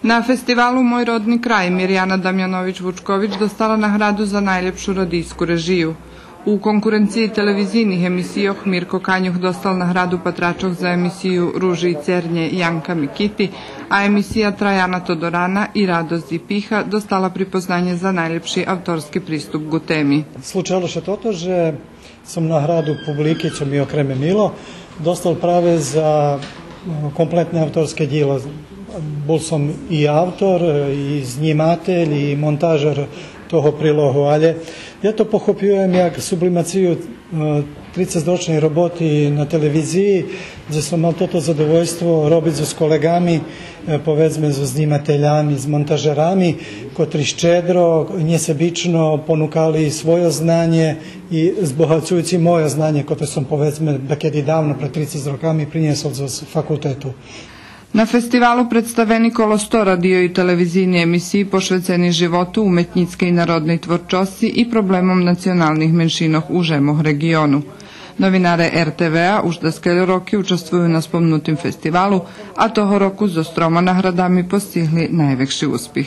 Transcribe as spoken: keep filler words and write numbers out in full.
На фестивалу Мой родни край Миряна Дамянович-Вучкович достала награду за найлєпшу радийску режию. У конкуренциї телевизийних емисийох Мирко Канюх достал награду патрачох за емисию Ружи и цернє Янка Микити, а емисия Траяна Тодорана И радосц и пиха достала припознанє за найлєпши авторски приступ ґу теми. Случело ше тото же сом награду публики, цо ми окреме мило, достал праве за, е, комплетне авторске дїло. Бул сом и автор, е, и знїматель, и монтажер того прилогу, але я то похопюєм як сублимацию, е, трицецрочней роботи на телевизиї, дзе сом мал тото задовольство робиц зоз колеґами, е, поведзме, зоз знїмателями, з монтажерами, котри щедро, нєсебично понукали свойо знанє и збогацуюци мойо знанє, котре сом, поведзме, дакеди давно, пред трицец роками, принєсол зоз факултету. На фестивалу представени коло сто радио и телевизийни емисиї пошвецени животу, уметнїцкей и народней творчосци и проблемом националних меншинох у жемох реґиону. Новинаре Р Т В А уж даскельо роки участвую на спомнутим фестивалу, а того року зоз трома наградами постигли найвекши успих.